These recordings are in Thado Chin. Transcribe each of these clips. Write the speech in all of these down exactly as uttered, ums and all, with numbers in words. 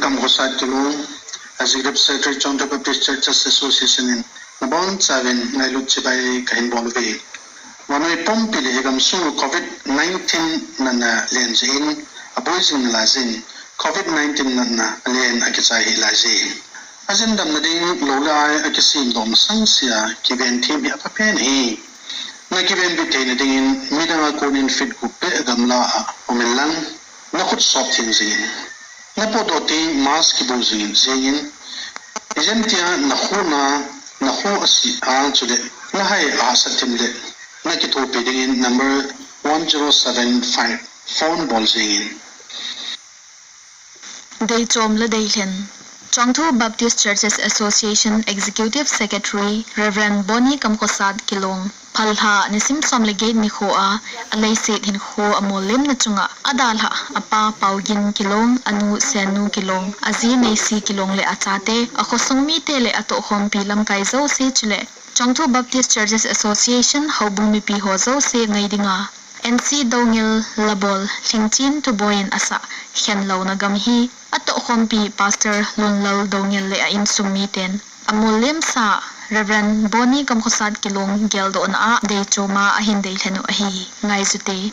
Kamkhosat Kilong, Executive Secretary, Chongthu Baptist Churches Association in nabonchauvin ngailut chibai kahin bol uve. Vannoi pumpi le higamsung covid nineteen natna alen jeh in aboi jing nalai jeh in, covid nineteen natna alen akichai hih laiye. Ajin damna ding lou le ai akisem doh masang sea kiven them hi aphapen ahi. Nakiven bit theina dingin midang a konin feet gup beh gamla a um inlang, nakhut sop them jingin. Napotdoh teng mask kibu jingin, jingin. Ijemtia nakhu na, nakhu asih a chule nahai ahahsat them le, nakithopi dingin number one zero seven five phone bol jingin. Deichom le deilhen. Chongthu Baptist Churches Association Executive Secretary Reverend Boni Kamkhosat Kilong, phalha nisim som le get nikho a, aleiset hinkho amollemna chunga adalhah apa Paugin Kilong, anu Sennu Kilong, aji Neisi Kilong le achate, akhosung mite le atohkhompi lamkai jouse chule Chongthu Baptist Churches Association houbung mipi ho jouse ngai dinga N C Doungel Labol Lhingchin Tuboi in asah khenlouna gam hi atohkhompi Pastor Lunlal Doungel le a insung miten amollemsa Reverend Boni Kamkhosat Kilong geldohna a deichom a ahin deilhen u ahi. Ngaijute.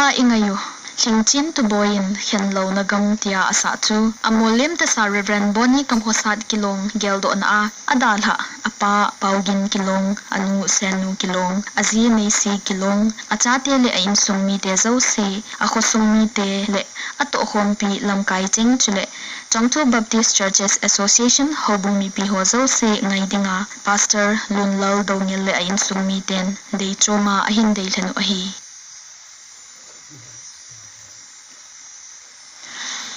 A i ngai u, Lhingchin Tuboi in Khenlouna Gam tia asah chu, amol lem tasa Reverend Boni Kamkhosat Kilong geldohna a, adalhah apa Paugin Kilong, anu Sennu Kilong, aji Neisi Kilong, achate le a insung mite jouse, akhosung mite le atohkhompi lamkai cheng chule Chongthu Baptist Churches Association houbung mipi ho jouse ngai dinga Pastor Lunlal Doungel le a insung miten deichoma ahin deilhen u ahi.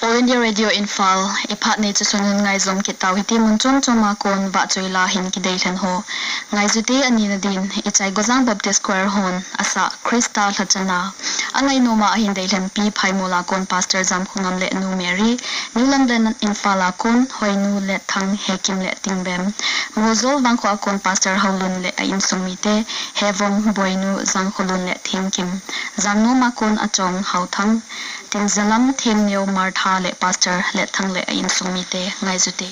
All India Radio Imphal, i phat nei chu sunun ngaijom kit tau hite, mun chom choma kon vahchoi la hin kideilhen ho. Ngaijute anina din, Ichai Gojang Baptist Choir hon asah Christa Lhachana. Angai noma ahin deilhen Pi Phaimol a kon Pastor Jamkhongam le Nu Mary, New Lamblen Imphal a kon Hoinu Letthang, Hekim le Tingbem. Moljol Vangkho a kon Pastor Haolun le a insung mite, Hevong, Boinu, Jangkholun le Thengkim. Jangnom a kon Achong, Haothang, Tinjalam, Themneo, Martha le Pastor Letthang le a insung mite, ngaijute.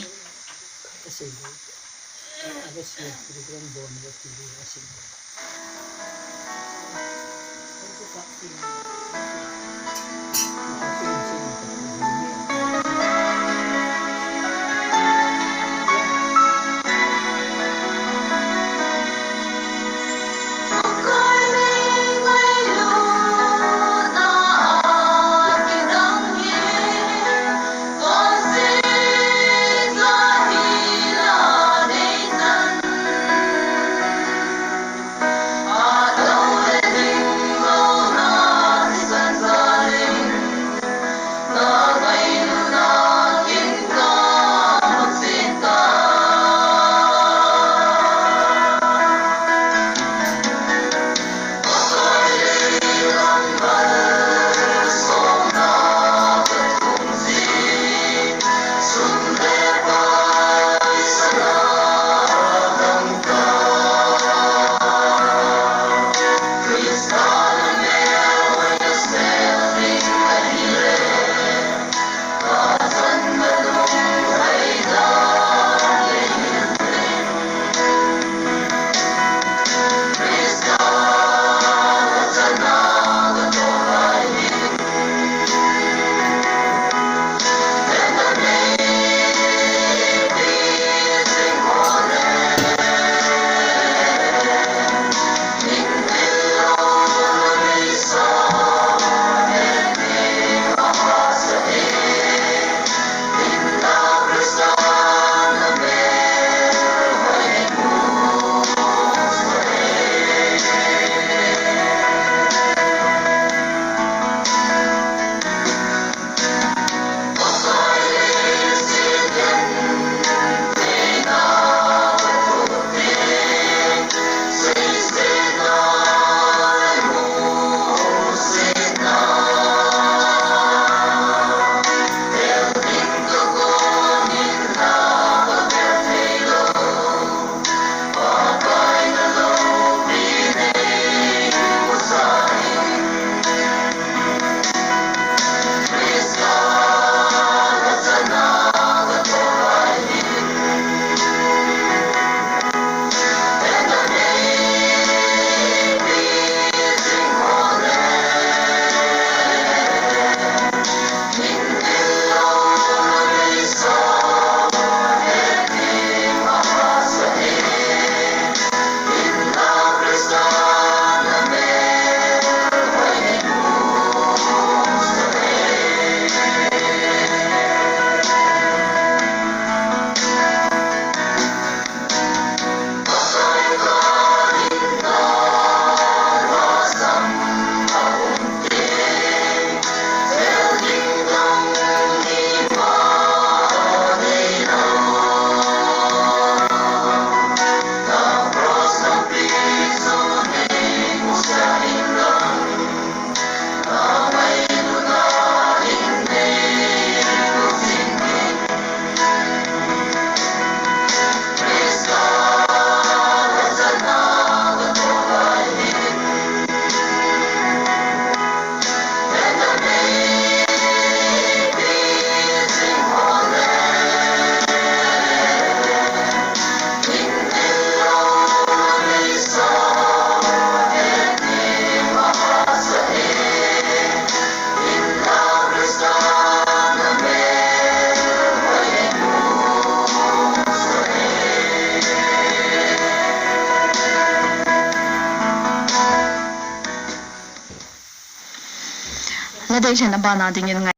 Kei hin abana dingin ngai.